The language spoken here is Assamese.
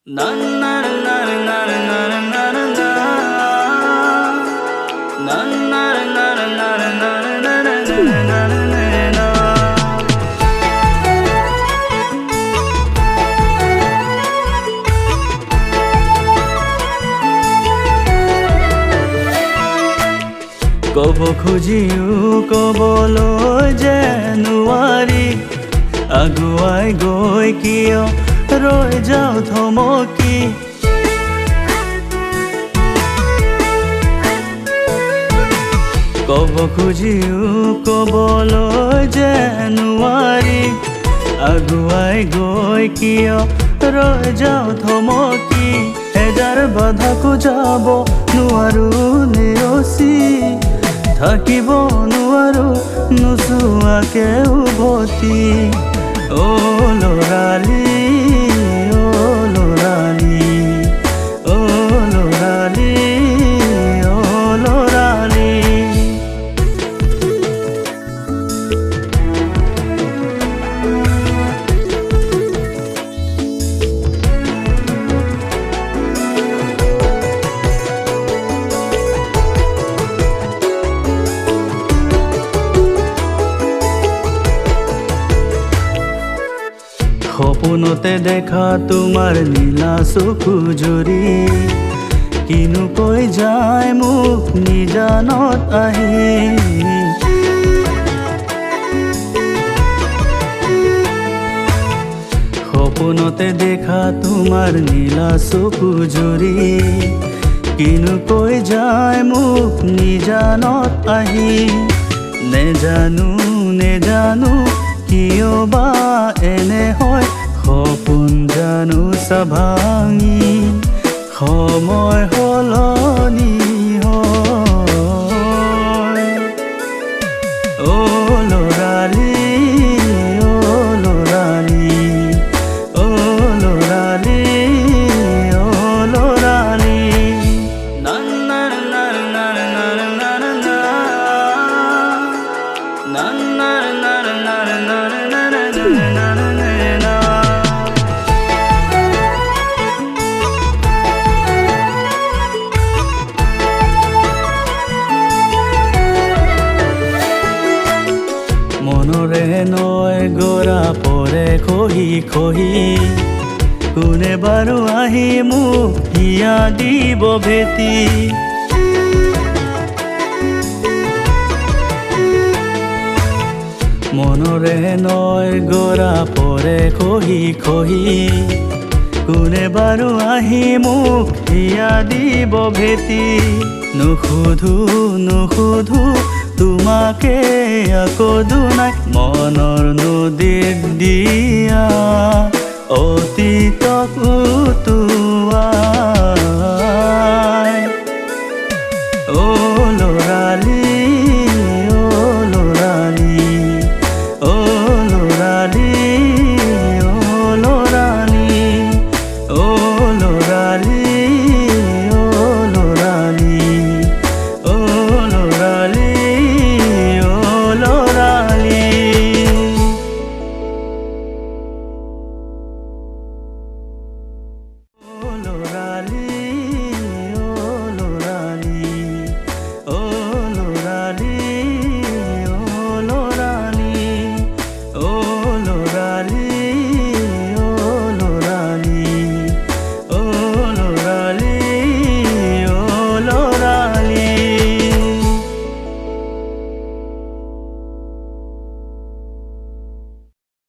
কব খুজিও কবলৈ যে নোৱাৰি, আগুৱাই গৈ কিয় ৰৈ যাওঁ থমকি। কব খুজিও কবলৈ যে নোৱাৰি, আগুৱাই গৈ কিয় ৰৈ যাওঁ থমকি। হেজাৰ বাধাকো যাব নোৱাৰো নেওচি, থাকিব নোৱাৰো নোচোৱাকে উভতি। অ ল'ৰালি, অ ল'ৰালি, অ ল'ৰালি, অ ল'ৰালি। সপোনতে দেখা তোমাৰ নীলা চকু জুৰি, কিনো কৈ যায় মোক নিজানত আহি। সপোনতে দেখা তোমাৰ নীলা চকু জুৰি, কিনো কৈ যায় মোক নিজানত আহি। নেজানো নেজানো কিয় বা এনে হয়, সপোন জানো ভাঙি সময় সলনি হয়। অ ল'ৰালি, অ ল'ৰালি, অ ল'ৰালি, অ ল'ৰালি। মনৰে নৈ গৰা পৰে খহি খহি, কোনে বাৰু আহি মোক হিয়া দিব ভেটি। মনৰে নৈ গৰা পৰে খহি খহি, কোনে বাৰু আহি মোক হিয়া দিব ভেটি। নুসুধো নুসুধো তোমাকে আকৌ দুনাই, মনৰ নদীত দিয়া অতীতক